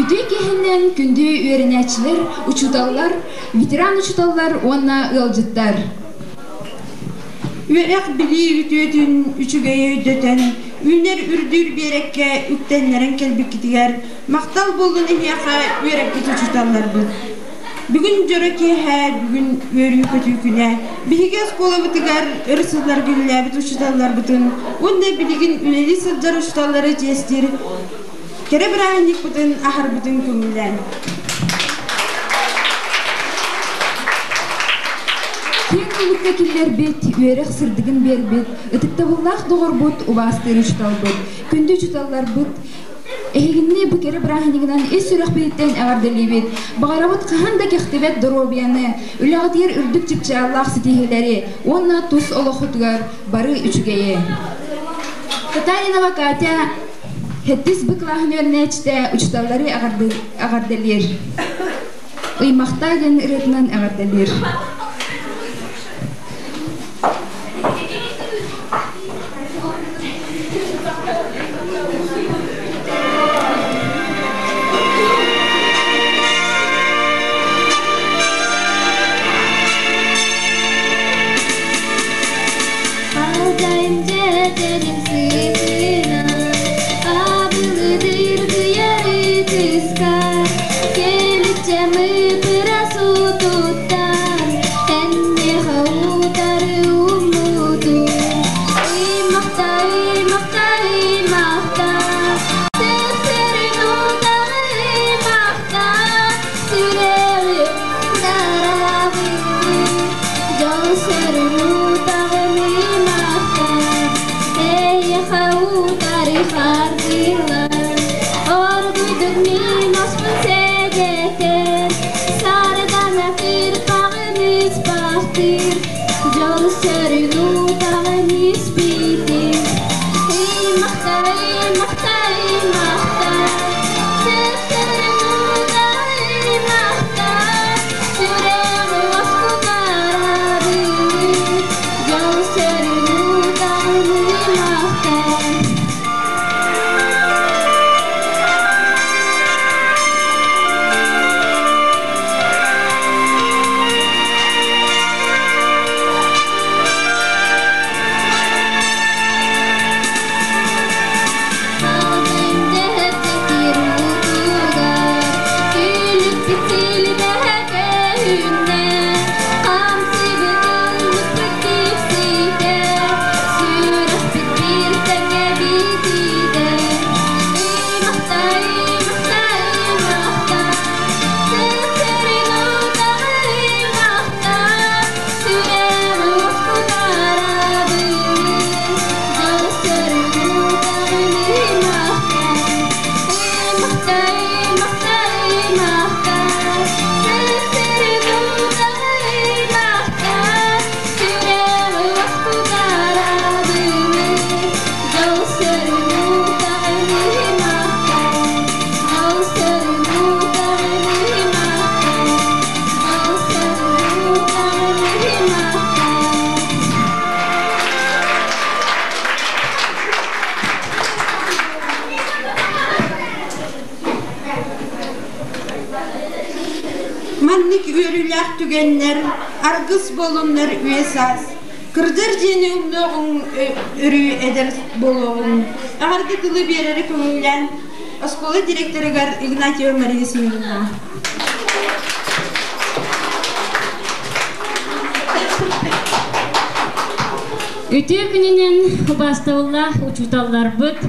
Үтүө киһинэн күндү үөрэнээччилэр, учууталлар, ветеран учууталлар уонна ыалдьыттар. Үөрэх билии үтүөтүн үчүгэйи өйдөтөн, үүнэр үрдүүр биэрэккэ үктэннэрэн кэлбиккитигэр махтал буоллун эһиэхэ үөрэппит учууталларбыт. Бүгүн дьоро киэһэ, бүгүн үөрүү-көтүү күнэ. Биһиги оскуолабытыгар өр сылларга үлэлээбит учууталларбытын уонна билигин үлэлии сылдьар учууталлары чиэстиир кэрэ бырааһынньыкпытын аһарбытын көҥүллээн. Киэҥ тулукка киллэрбит, үөрэх сырдыгын биэрбит, ытыктабыллаах доҕорбут, убаастыыр учууталбыт, күндү учууталларбыт, Эһигинни бу кэрэ бырааһынньыгынан ис сүрэхпититтэн эҕэрдэлиибит. Баҕарабыт хаһан да кэхтибэт доруобуйаны, үлэҕитигэр үрдүк чыпчааллаах ситиһиилэри уонна тус олоххутугар бары үчүгэйи. Татаринова Катя Хэттис Б кылааһын үөрэнээччитэ учууталлары эҕэрдэлиир. Ыймахтаа диэн ырыатынан эҕэрдэлиир. Алдайым дьэдьэним сыһыынан, абылыдыр кыйары кыска, Келиччэм ыпыра сутуттан, эннеха утары уммутум. Ыймахта, ыймахта, ыймахта, сеп-сэрин утары ыймахта, сүрэҕим дарабыты, дьол сөрүн утаҕын ыймахта, эйиэхэ утары хардыылар. Оргуйдук мин оспун сэгэтэн, сардаҥа кырпаҕын Маннык үөрүүлээх түгэннэр аргыс буолуннар үйэ-саас. Кырдьар дьиэни умнуоҕуҥ, өрүү эдэр буолуоҕуҥ. Эҕэрдэ тылы биэрэри көҥүллээн оскуола директорыгар Игнатьева Мария Семеновна. Үтүө күнүнэн убаастабыллаах учууталларбыт,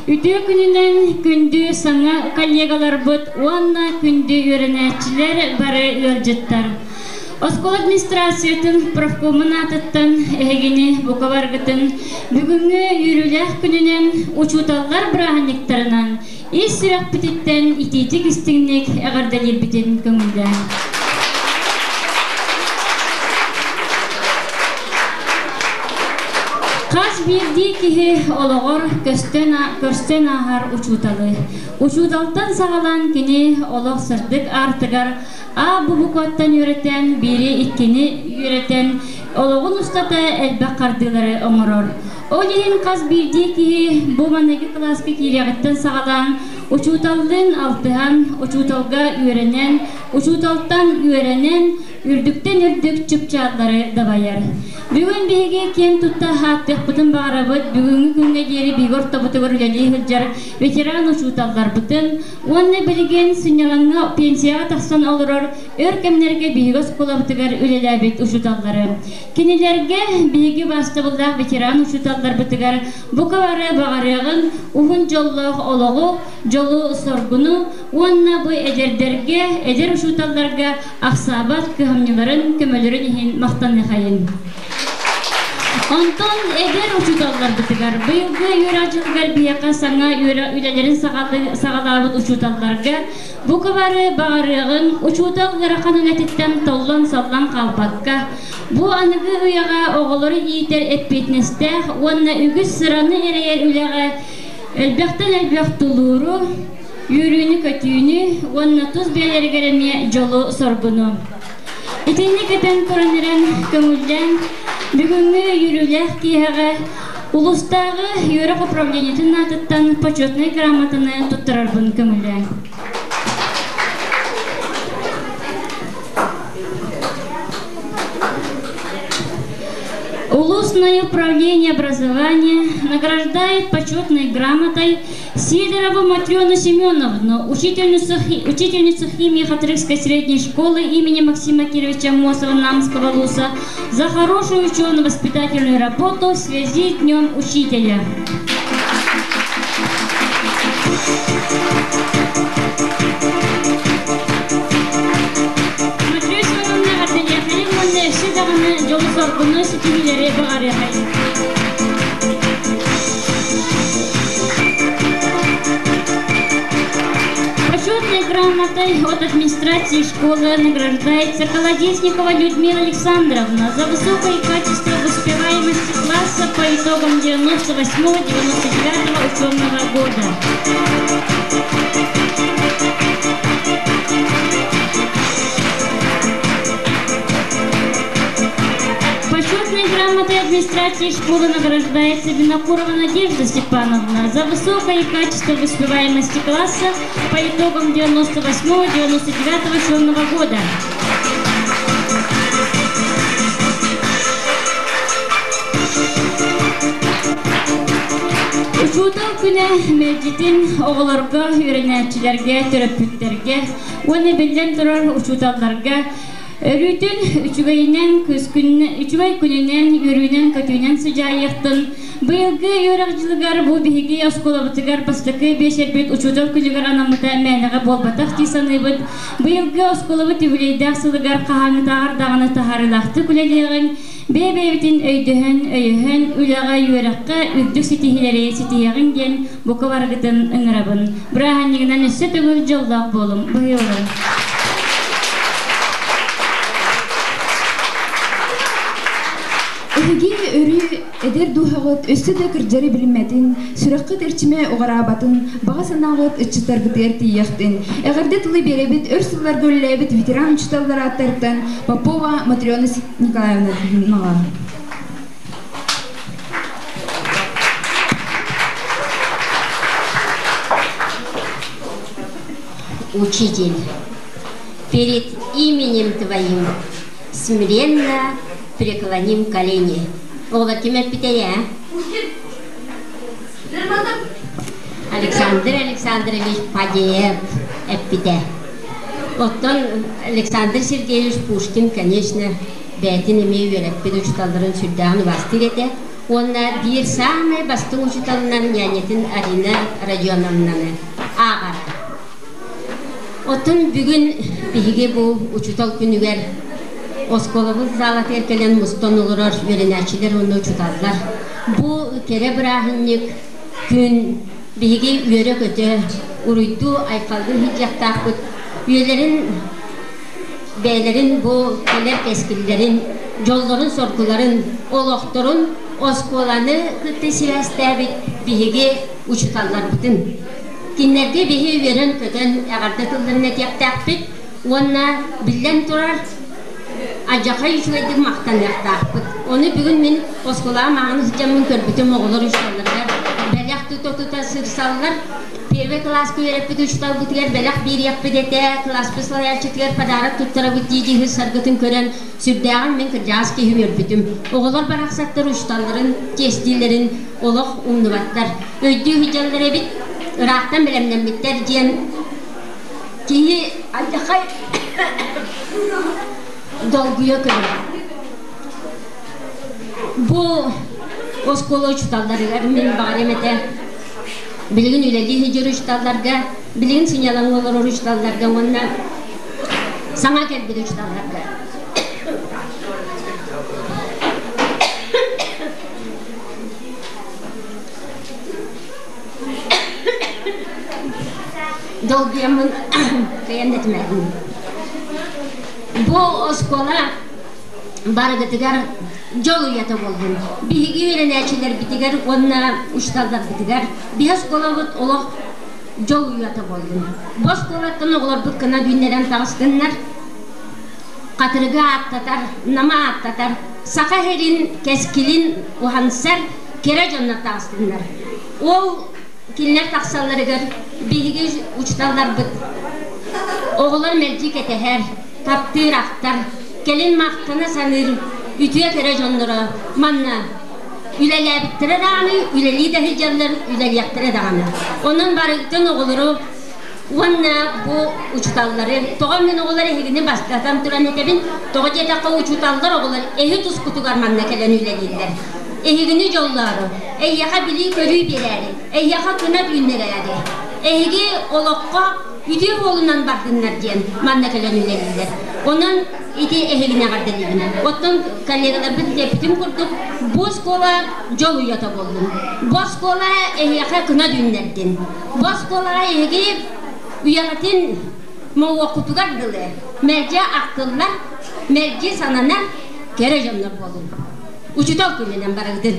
үтүө күнүнэн күндү саҥа коллегаларбыт уонна күндү үөрэнээччилэр бары ыалдьыттар. Оскуола администрациятын профкомун аатыттан эһигини бука баргытын бүгүҥҥү үөрүүлээх күнүнэн учууталлар бырааһынньыктарынан ис сүрэхпититтэн итиитик истиҥник эҕэрдэлиирбитин көҥүллээн. Хас биирдии киһи олоҕор көстөн, көрсөн ааһар учууталы. Учууталтан саҕалаан кини олох сырдык аартыгар А бу букваттан үөрэтэн, биири иккини үөрэтэн, олоҕун устата элбэх хардыылары оҥорор. Ол иһин хас биирдии киһи бу маныгы кылааска киириэҕиттэн саҕалаан, учууталлыын алтыһан, учууталга үөрэнэн, учууталтан үөрэнэн, үрдүктэн үрдүк чыпчааллары дабайар. Бүгүн биһиги киэн тутта ааттыахпытын баҕарабыт бүгүҥҥү күҥҥэ диэри биһиги ортобутугар үлэлии сылдьар ветеран учууталларбытын, Уонна билигин сынньалаҥҥа пенсияҕа тахсан олорор өр кэмнэргэ биһиги оскуолабытыгар үлэлээбит учууталлары. Кинилэргэ биһиги убаастабыллаах ветеран учууталларбытыгар бука бары баҕарыаҕын уһун дьоллоох олоҕу, дьолу-соргуну уонна бу эдэрдэргэ, эдэр учууталларга ахсаабат кыһамньыларын, көмөлөрүн иһин махтаныахайын. Онтон эдэр учууталларбытыгар быйылгы үөрэх дьылыгар биһиэхэ саҥа үөрэх үлэлэрин саҕалаабыт учууталларга бука бары баҕарыаҕыҥ учуутал ыарахан үлэтиттэн толлон-саллан хаалбакка, бу аныгы үйэҕэ оҕолору иитэр эппиэтинэстээх уонна үгүс сыраны эрэйэр үлэҕэ элбэхтэн элбэх тулууру, үөрүүнү-көтүүнү уонна тус бэйэлэригэр эмиэ дьолу-соргуну. Итинник этэн туран эрэн көҥүллээн, бүгүҥҥү үөрүүлээх киэһэҕэ улуустааҕы үөрэх управлениетын аатыттан почетнай грамотаны туттарарбын көҥүллээн. Улусное управление образования награждает почетной грамотой Сидорову Матрёну Семеновну, учительницу, учительницу химии Хатрыкской средней школы имени Максима Кировича Мосова Намского ЛУСа за хорошую учебно-воспитательную работу в связи с Днем Учителя. Матрёна Семеновна Ардельяхайым уонна өссө даҕаны дьолу-соргуну ситиһиилэри баҕарыахайын. Почетной грамотой от администрации школы награждается Колодезникова Людмила Александровна за высокое качество успеваемости класса по итогам 98-99 учебного года. Почетной грамотой администрации школы награждается Винокурова Надежда Степановна за высокое качество успеваемости класса по итогам 98-99 учебного года. Учуутал күнэ мэлдьитин оҕолорго, үөрэнээччилэргэ, төрөппүттэргэ уонна биллэн турар учууталларга Өрүүтүн үчүгэйинэн, үчүгэй күнүнэн, үөрүүнэн-көтүүнэн сыдьаайыахтын. Быйылгы үөрэх дьылыгар бу биһиги оскуолабытыгар бастакы биэчэрбит учуутал күнүгэр анаммыта мээнэҕэ буолбатах дии саныыбыт. Быйылгы оскуолабыт юбилейдаах сылыгар хаһааҥҥытааҕар даҕаны таһаарыылаахтык үлэлиэҕиҥ, бэйэ-бэйэбитин өйдөһөн, өйөһөн, үлэҕэ, үөрэххэ үрдүк ситиһиилэри ситиһиэҕиҥ диэн бука барыгытын ыҥырабын. Бырааһынньыгынан өссө төгүл дьоллоох буолуҥ, быһыылаах. Эһиги өрүү эдэр дууһаҕыт өссө да кырдьары билиммэтин, сүрэххит эрчимэ уҕараабатын, баҕа санааҕыт ыччаттаргытыгар тиийиэхтин. Эҕэрдэ тылы биэрэбит өр сылларга үлэлээбит ветеран учууталлар ааттарыттан Попова Матрена Николаевнаҕа. Учитель. Перед именем твоим смиренно преклоним колени. Оҕолор ким эппитэй ээ? Александр Александрович Фадеев эппитэ. Оттон Александр Сергеевич Пушкин, конечно, бэйэтин эмиэ үөрэппит учууталларын сүрдээҕин убаастыыр этэ. Уонна биир саамай бастыҥ учууталынан нянятын Арина Родионовнаны ааҕара. Оттон бүгүн биһиги бу учуутал күнүгэр оскуолабыт залатыгар кэлэн мустан олорор үөрэнээччилэр уонна учууталлар бу кэрэ бырааһынньык күн биһиги үөрэ-көтө уруйдуу айхаллыы сылдьыахтаахпыт үйэлэрин бэйэлэрин бу кэлэр кэскиллэрин дьоллорун-соргуларын олохторун оскуоланы кытта сибээстээбит биһиги учууталларбытын Кинилэргэ биһи үөрэн-көтөн эҕэрдэ тылларын этиэхтээхпит уонна, биллэн турар, алдьархай үчүгэйдик махтаныахтаахпыт. Ону бүгүн мин оскуолаҕа мааҕын сылдьаммын көрбүтүм оҕолор учууталларыгар бэлэх тута-тута сырсаллар. Первый кылааска үөрэппит учууталбытыгар бэлэх биэриэхпит этэ, кылааспыт салайааччытыгар подарок туттарабыт дии-дии саргытын көрөн сүрдээҕин мин кырдьаҕас киһи үөрбүтүм. Оҕолор барахсаттар учууталларын чиэстииллэрин олох умнубаттар. Өйдүү сылдьаллар эбит, ыраахтан бэлэмнэммиттэр диэн киһи алдьархай долгуйа көрөр. Бу оскуола учууталларыгар мин баҕарыам этэ билигин үлэлии сылдьар учууталларга, билигин сынньалаҥҥа олорор учууталларга уонна саҥа кэлбит учууталларга. Долгуйаммын кыайан да этимээбин. Бу оскуола барыгытыгар дьол уйата буоллун. Биһиги үөрэнээччилэрбитигэр уонна учууталларбытыгар биһи оскуолабыт олох дьол уйата буоллун. Бу оскуолаттан оҕолорбут кына үүннэрэн таҕыстыннар. Хатырыгы ааттатар, Нама ааттатар, саха сирин кэскилин уһансар кэрэ дьоннор таҕыстыннар. Ол кинилэр тахсалларыгар биһиги учууталларбыт оҕолор мэлдьи кэтэһэр, таптыыр, ахтар, кэлин махтана саныыр үтүө кэрэ дьонноро манна үлэлээбиттэрэ даҕаны, үлэлии да сылдьаллар, үлэлиэхтэрэ даҕаны. Онон барыгытын оҕолору Уонна бу учууталлары, тоҕо мин оҕолор эһигини бастатан туран этэбин, тоҕо диэтэххэ учууталлар оҕолор эһи тускутугар манна кэлэн үлэлииллэр. Эһигини дьоллоору, эһиэхэ билии-көрүү биэрээри, эһиэхэ кынат үүннэрээри, эһиги олоххо үтүө суолунан бардыннар диэн манна кэлэн үлэлииллэр. Онон ити эһигини эҕэрдэлиибин. Оттон коллегаларбыт эппитим курдук, бу оскуола дьол уйата буоллун. Бу оскуола эһиэхэ кынат үүннэрдин. Бу оскуолаҕа эһиги үйэҕитин моһуоккутугар дылы мэлдьи ахтыллар, мэлдьи сананар кэрэ дьоннор буолуҥ. Учуутал күнүнэн барыгытын.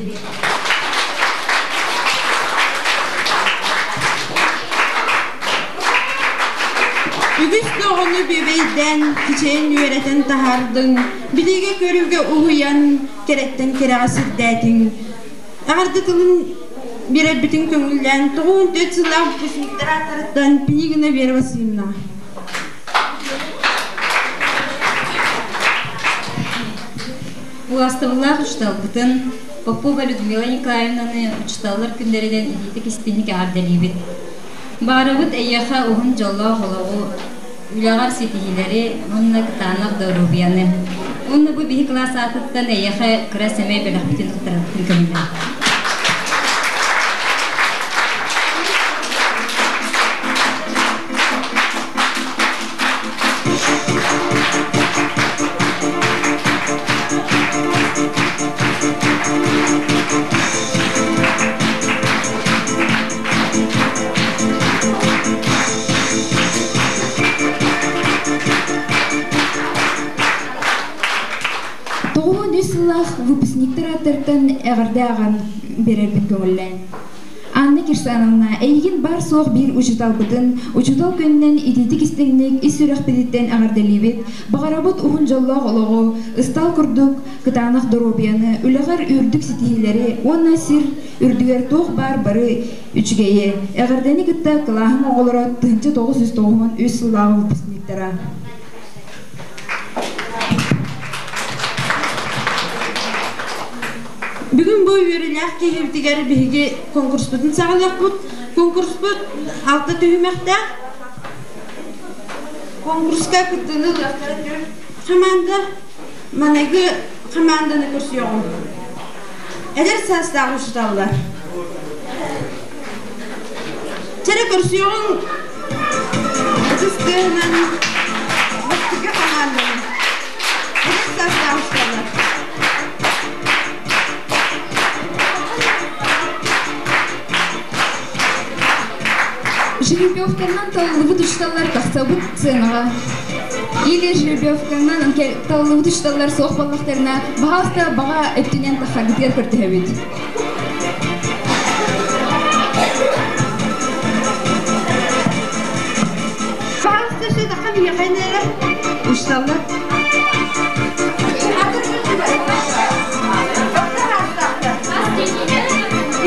Үгүс да оҕону бүөбэйдээн, кичэйэн үөрэтэн таһаардыҥ, билиигэ-көрүүгэ уһуйан, кэрэттэн кэрэҕэ сирдээтиҥ. Эҕэрдэ тылын биэрэрбитин көҥүллээн, 94 сыллаах выпускниктар ааттарыттан Пинигина Вера Васильевна. Убаастабыллаах учууталбытын Попова Людмила Николаевнаны учууталлар күннэринэн итиитик истиҥник эҕэрдэлиибит. Баарыбыт эйиэхэ уһун дьоллоох олоҕу, үлэҕэр ситиһиилэри уонна кытаанах доруобуйаны. Уонна бу биһи кылаас аатыттан эйиэхэ кыра сэмэй бэлэхпитин туттарарбытын көҥүллээ. 93 сыллаах выпускниктар ааттарыттан эҕэрдэ ааҕан биэрэрбин көҥүллээн. Анна Кирсановна, эйигин бар-суох биир учууталбытын, учуутал күнүнэн итиитик истиҥник ис сүрэхпититтэн эҕэрдэлиибит, баҕарабыт уһун дьоллоох олоҕу, ыстаал курдук кытаанах доруобуйаны, үлэҕэр үрдүк ситиһиилэри уонна сир үрдүгэр туох баар бары үчүгэйи, эҕэрдэни кытта кылааһым оҕолоро 1993 сыллааҕы выпускниктара. Бүгүн бу үөрүүлээх киэһэбитигэр биһиги конкурспутун саҕалыахпыт. Конкурспут алта түһүмэхтээх. Конкурска кыттыыны ылыахтара түөрт хамаанда. Маныгы хамаанданы көрсүөҕүм. Эдэр саастаах учууталлар. Чэрэ көрсүөҕүҥ ытыс тыаһынан бастакы хамаанданы. Эдэр саастаах учууталлар. Жеребьевканан талыллыбыт учууталлар тахсабыт сыанаҕа. Или жеребьевканан талыллыбыт учууталлар суох буоллахтарына, баһаалыста баҕа өттүнэн тахсаргытыгар көрдөһөбүт. Пожалуйста, все таххан миэхэ эрэ учууталлар.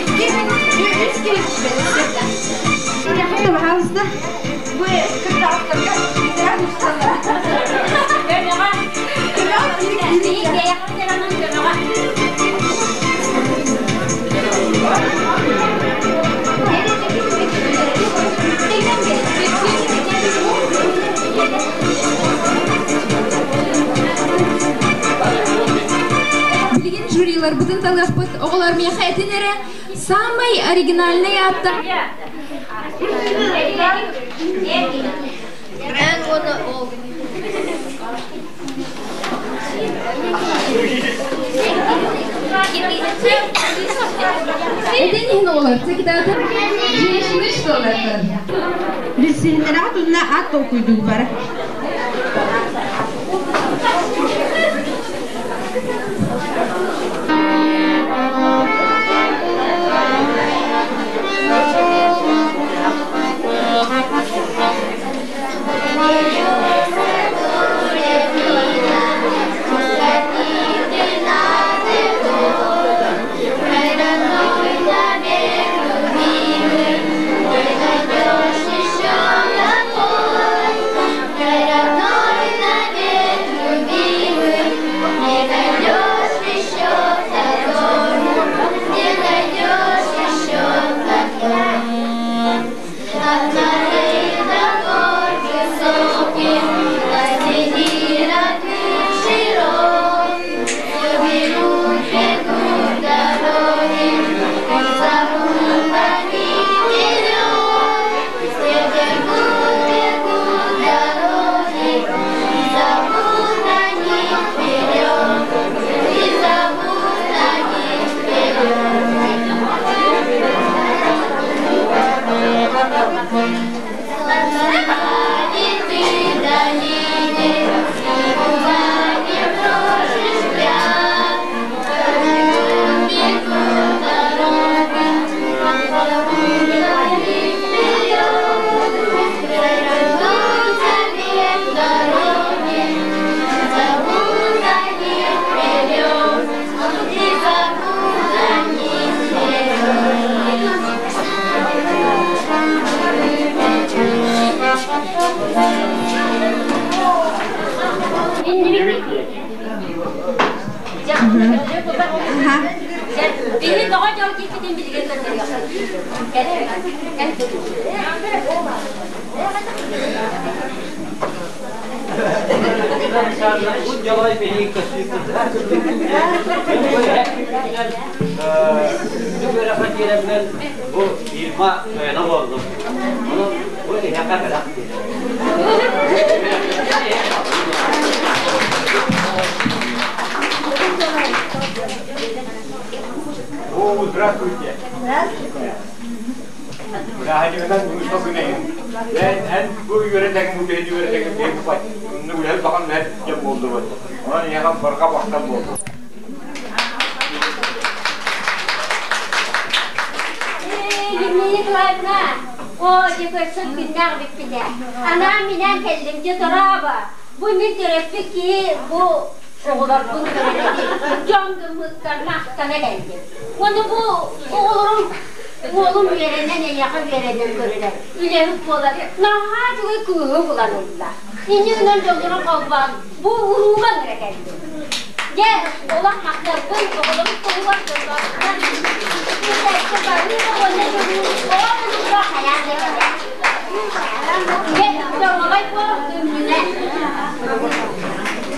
Икки, үс киһи. Пожалуйста. Бу кырдьаҕастарга ветеран учууталлар. Билигин жюриларбытын талыахпыт. Оҕолор миэхэ этин эрэ самый оригинальный аатта. Этин иһин оҕолор, секретарь женщины что ли? Билсиһиннэрэҕит уонна аат толкуйдуу бара. О, здравствуйте. Здравствуйте. Эн бу үөрэтэгин бу киһи үөрэтэгин биир үлэһит бахан үлэһит дьон буолдубут. Онон ийэҕэ барҕа бахтан буолду. Евгения Николаевна, о, дьэ көрсөн күннээх бүппүтэ. Анаан минээн кэллим, дьэ дорообо. Бу мин төрөппүт киһи бу оҕолорбун көрөн дьон гыммыккар махтана кэллим. Уонна бу оҕолорум уолум үөрэнэн эйиэхэ үөрэнэн көрөрө үлэһит буолар наһаа үчүгэй кыыһы булан ылла. Инньэ гынан дьоннорун холбоон бу урууга ыҥыра кэллим. Кинилэргэ олох махталбын, оҕолорум туһугар дьоллоохтор. Барыыга уонна дьолу оҕо булууга хайаан да кэлэр. Доруобай буол, күҥҥүнэ.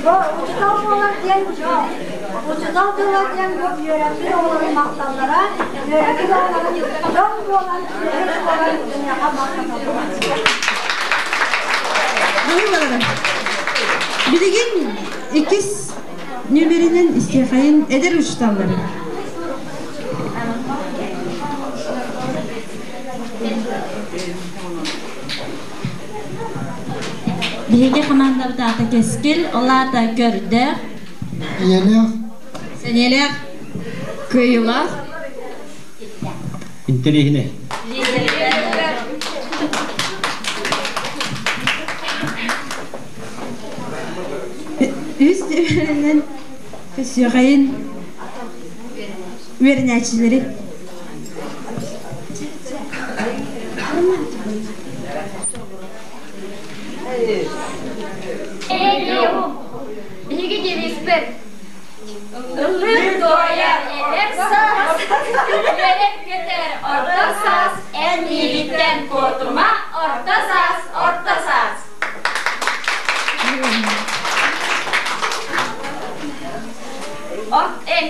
Бу учутал буолар диэн дьол. Учутал тыла диэн бу үөрэппит оҕолорун махталлара, үөрэппит оҕолорун дьон буолан, үлэһит буолан киниэхэ махтаналлар. Билигин иккис нүөмэринэн истиэхэйин эдэр учууталлары. Биһиги хамаандабыт аата Кэскил, ол аата көрдөөх. Ийэлээх. Сэниэлээх. Кыайыылаах. Интэриэһинэй. Үс үөрэнэн көсүөхэйин үөрэнээччилэри. Биһиги девизпит Ыллыыр туойар эдэр саас, үөрэр көтөр орто саас, эн миигиттэн куотума, орто саас, орто саас.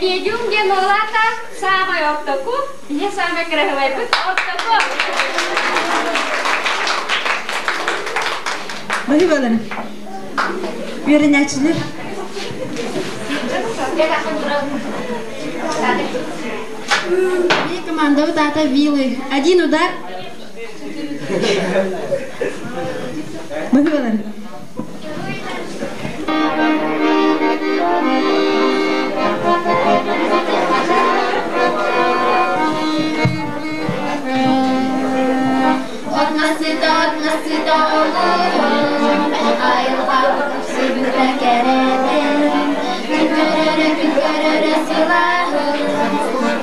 Медиум диэн уолаата саамай ортоку, ийэ саамай кыраһыбайбыт ортоку. Баһыыбалары. Үөрэнээччилэр. Биир командабыт аата Вилы. Один удар. Баһыыбалары. Отмасыта, отмасыта олуһун, айылҕа тупсубута кэрэтин, күн көрөрө, күн көрөрө сылааһын,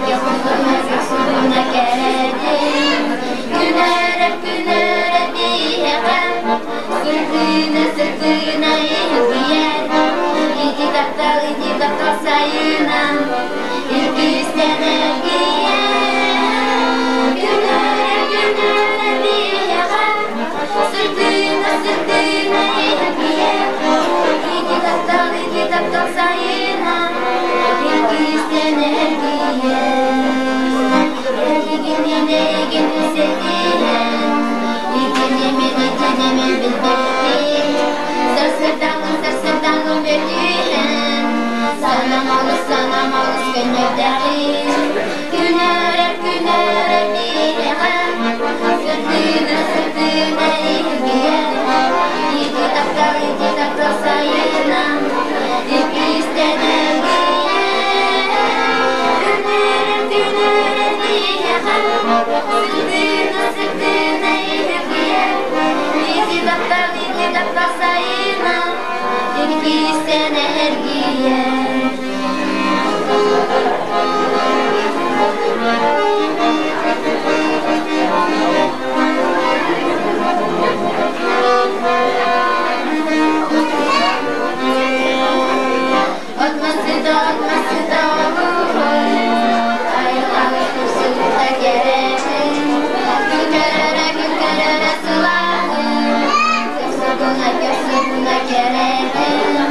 Якутуна көрсүбүнэ кэрэтин, күн өрө, күн өрө биһиэхэ, сырдыына, сырдыына иһийэр, ити таптал, ити таптал сайынан, иккистэн эргийэр. Күн өрө, күн өрө биһиэхэ, сырдыына, сырдыына иһийэр, ити таптал, ити таптал сайынан, иккистэн эргийэр. Эйигин, эйигин сэтиһэн, итини мин, итини мин билбэппин, сарсырдаҥын, сарсырдаҥын бөтүһэн, санам олус, санам олус көннөрдөҕүн, күн өрөр, күн өрөр биһиэхэ, сырдыына, сырдыына иһийэр, ити таптал, ити таптал сайынан, иккистэн эргийэр. Күн өрөр, күн өрөр биһиэхэ, сырдыына, сырдыына иһийэр, ити таптал, ити таптал сайынан, иккистэн эргийэр. Отмасыта, отмасыта олуһун, айылҕабыт тупсубута кэрэтин, күн көрөрө, күн көрөрө сылааһын, көрсүгүнэ, көрсүгүнэ кэрэтин,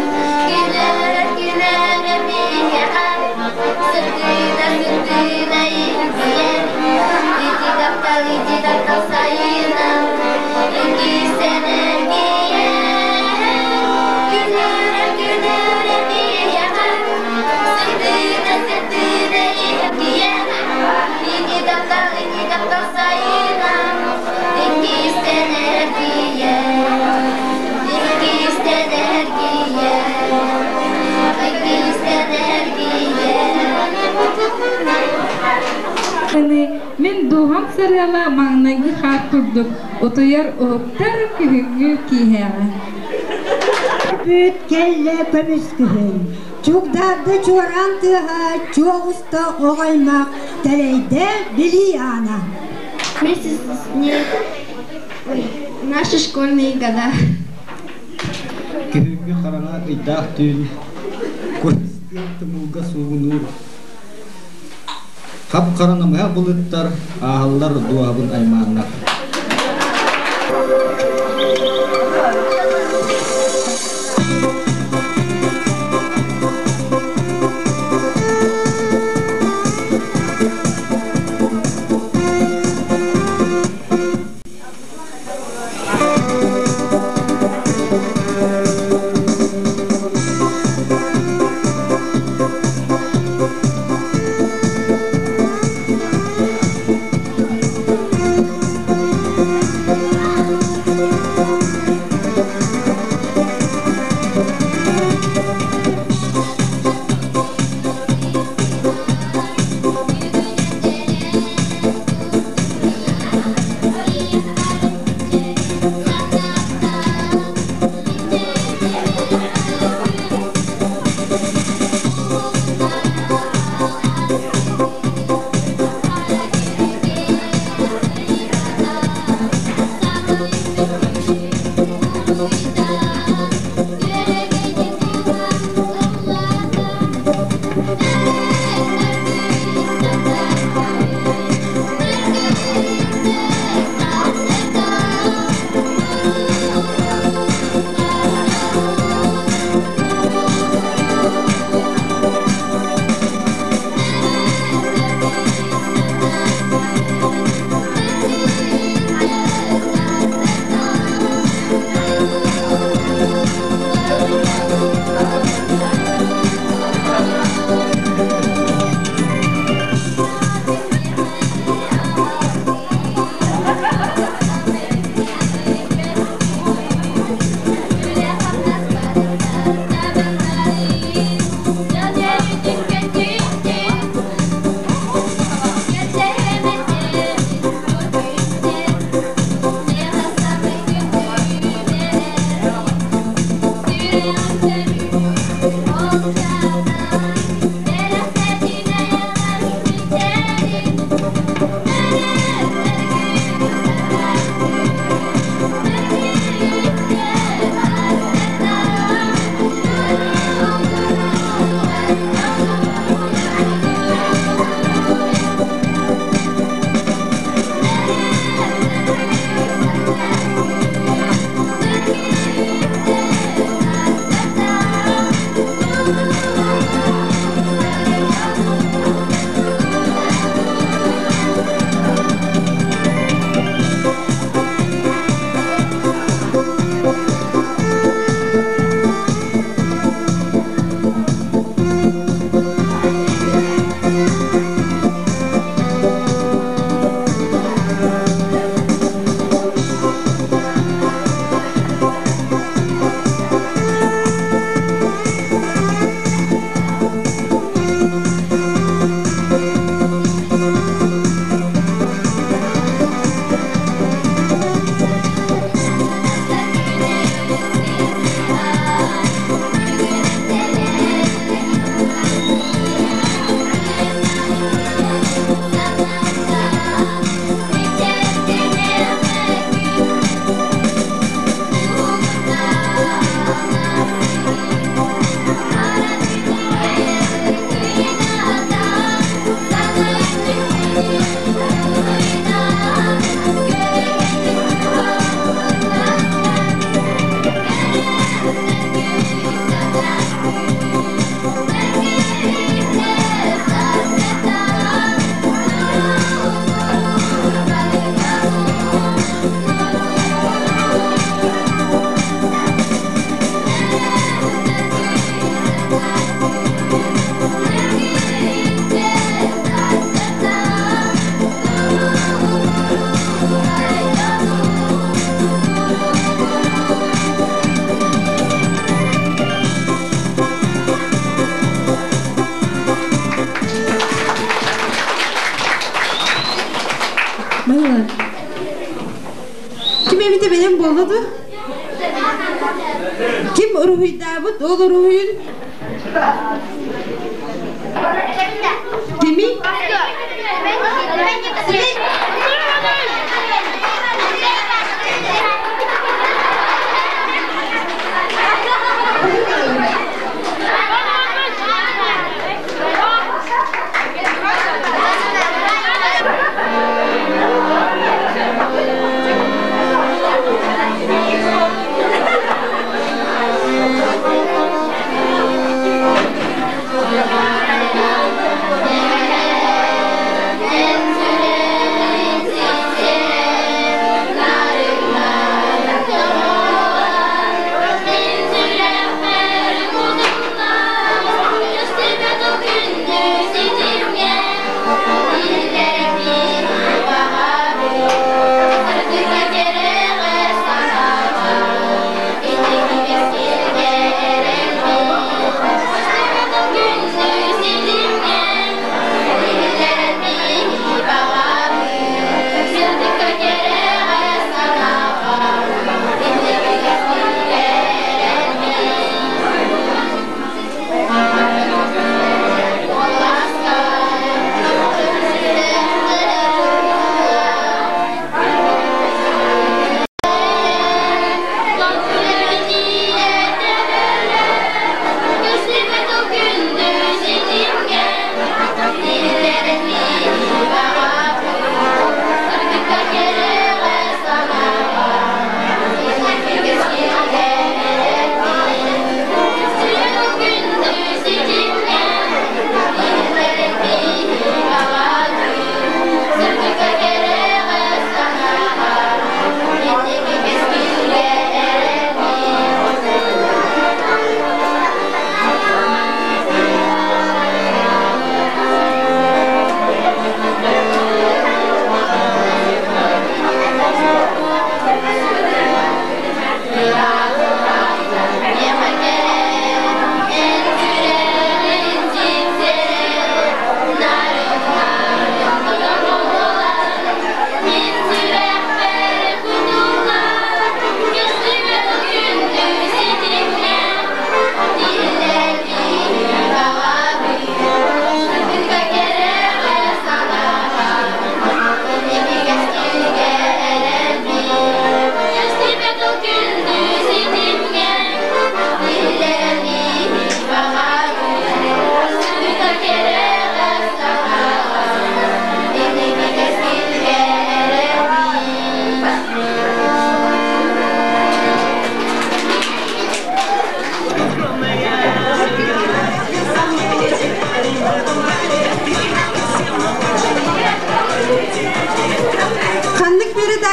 күн өрөр, күн өрөр биһиэхэ, сырдыына, сырдыына иһийэр, ити таптал, ити таптал сайынан, иккистэн эргийэр. Күн өрөр, күн өрөр биһиэхэ, сырдыына, сырдыына иһийэр, ити таптал, ити таптал сайынан, иккистэн эргийэр. Иккистэн эргийэр. Иккистэн эргийэр. Мин дууһам сарыала маҥнайгы хаар курдук утуйар уһуктар күһүҥҥү киэһэҕэ. Бүт кэллэ көмүс күһүн, чугдарды чуораан тыаһа, чуоҕуста оҕо аймах, тэлэйдэ билии аана. Вместе с ней наши школьные года. Күһүҥҥү хараҥа ыйдаах түүн Күөх тумулга суугунуур Хап-хара намыһах былыттар ааһаллар дууһабын аймааннар. Ким эбитэ бэлэм буолла ду? Ким уруһуйдаабыт ол уруһуйун? Кими?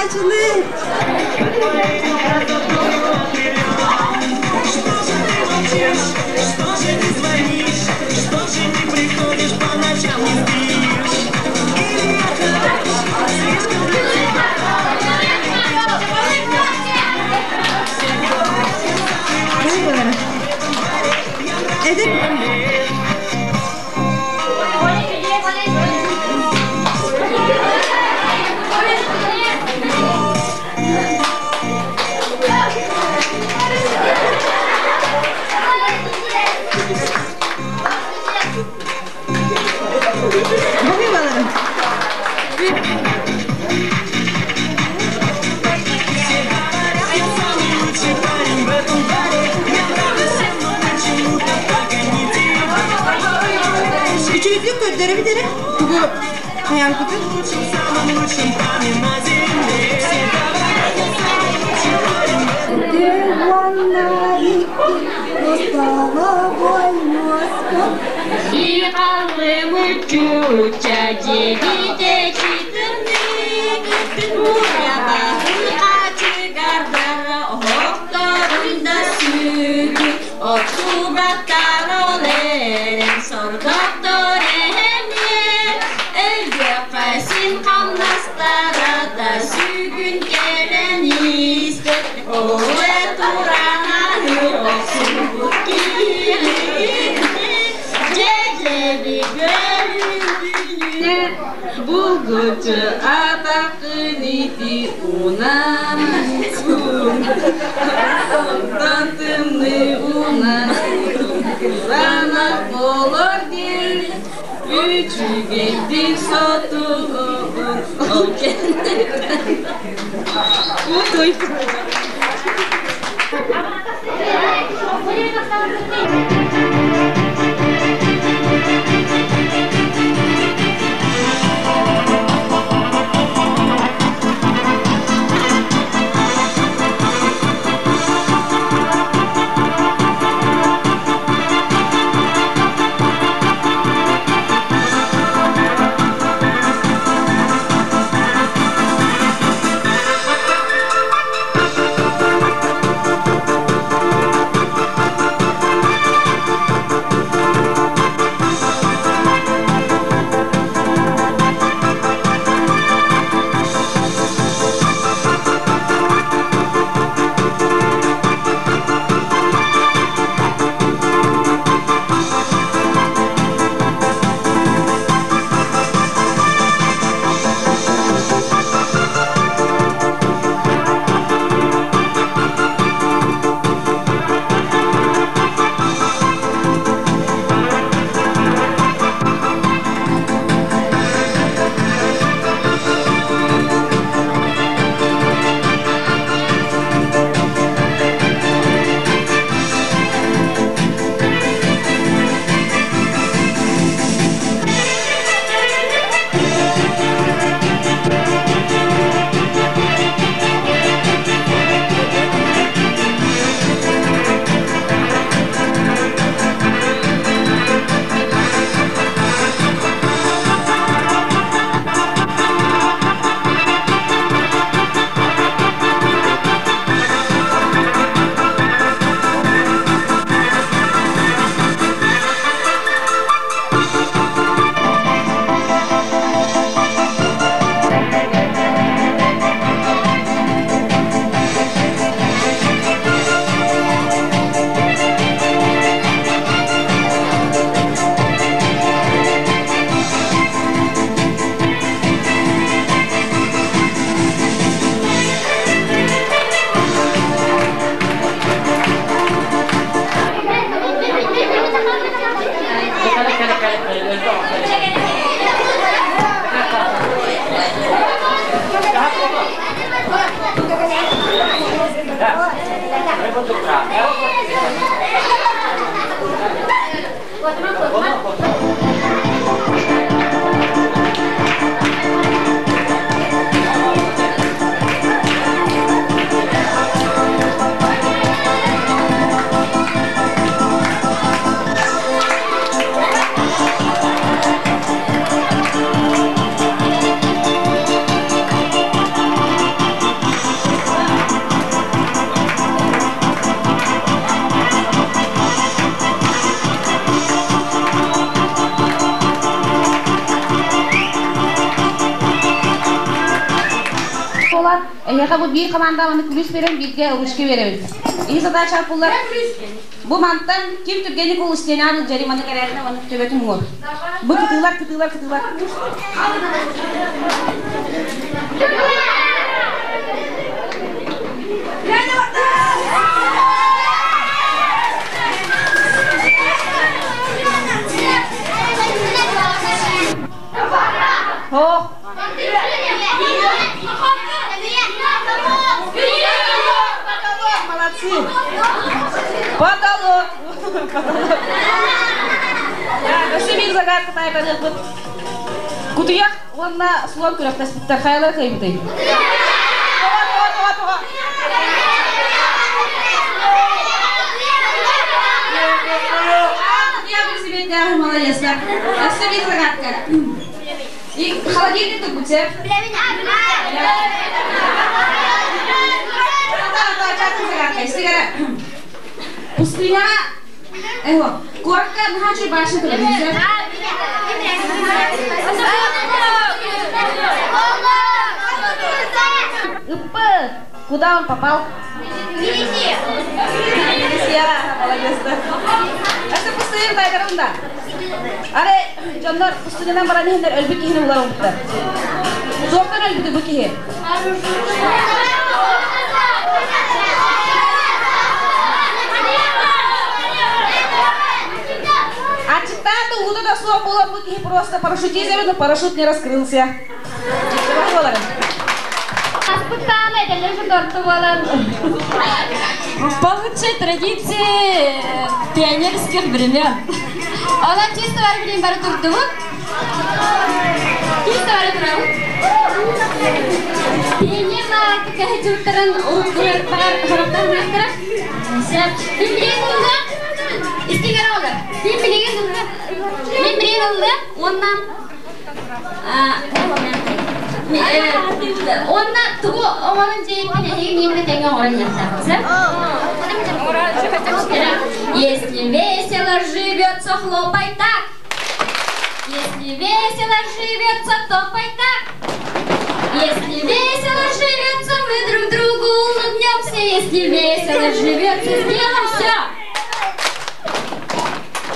Ачылы. Что же не звонишь, что же не приходишь по ночам, не спишь? Или я хорош, слишком для тебя? Эдик. Баһыыбалары. Все говорят, я самый лучший парень в этом баре. Я нравлюсь всем, но почему-то только не тебе. Үчүгэйдик көрдөрөбүт эрэ. Тугу хайаабыккытын? Лучшим, самым лучшим парнем на земле. Все говорят, я самый лучший парень в этом Булгучу атакынити унан Онтон тымны унан Куранах болор ден Үчүгэйдик сотугун Ол кэнниттэн Утуй. Эһиэхэ бу биир команда маны күлүүс биэрэн бииргэ ручка биэрэбит. Ии задача пуллар. Бу мантан ким түргэнник ол истиэнэҕэ илдьэри маны кэрээринэ маны төбөтүн уҥуор. Бу кытыылар, кытыылар, кытыылар. Хоох. Молодцы. Потолок. Потолок. Өссө биир загадка таайбарыахпыт. Кутуйах уонна слон күрэхтэспиттэр хайалара кыайбытый? Тоҕо, тоҕо, тоҕо, тоҕо? Я билсибиттээхи молодецтар. Өссө биир загадка. И холодильник тут будет. Пустыня. Эго. Корка нахачу башня телевизор. Куда он попал? Елисея. Елисея, молодец. Өссө пустыня тайдарында. Ары дьоннор пустынянан баран иһиннэр өлбүт киһини булар оҥуттар. Туохтан өлбүтү бу киһи? Аччыктаан да уута да суох буолан бу киһи просто парашютист эбит, но парашют не раскрылся. По лучшей традиции пионерских времен. Онон чисто бар билин бары турдубут. Чисто бары турабыт. Пионер каһычыттарын уруккулар бар хороптар Сеп. Мин билигин ылла. Истигер олар. Мин билигин ылла. Мин билигин ылла. Уонна Онна тугу оҥорон дьиэккин эһиги миэнэ тэҥҥэ оҥорон иһиэхтээххин Если весело живется, хлопай так. Если весело живется, топай так. Если весело живется, мы друг другу улыбнемся. Если весело живется, сделаем все.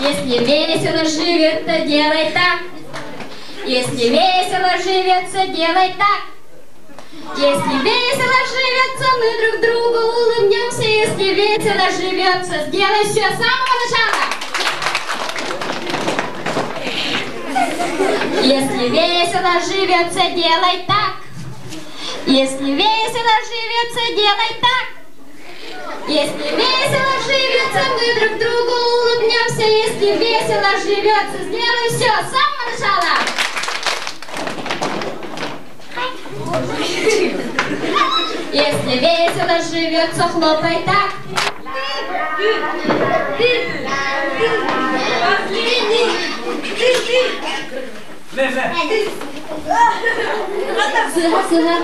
Если весело живется, делай так. Если весело живется, делай так. Если весело живется, мы друг другу улыбнемся. Если весело живется, сделай все с самого начала. Если весело живется, делай так. Если весело живется, делай так. Если весело живется, мы друг другу улыбнемся. Если весело живется, сделай все с самого начала. Если весело живется, хлопай так. Сыха, сыха.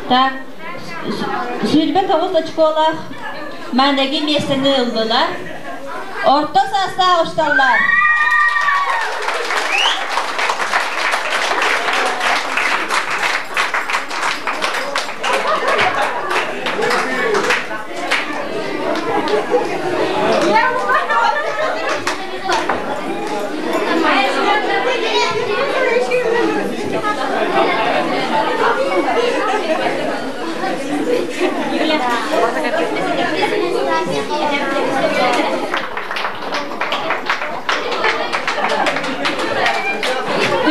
Так, 29 очколаах маҥнайгы миэстэни ыллылар. Орто саастаах учууталлар.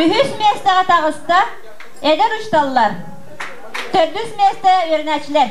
Үһүс миэстэҕэ таҕыста эдэр учууталлар. Төрдүс миэстэ үөрэнээччилэр.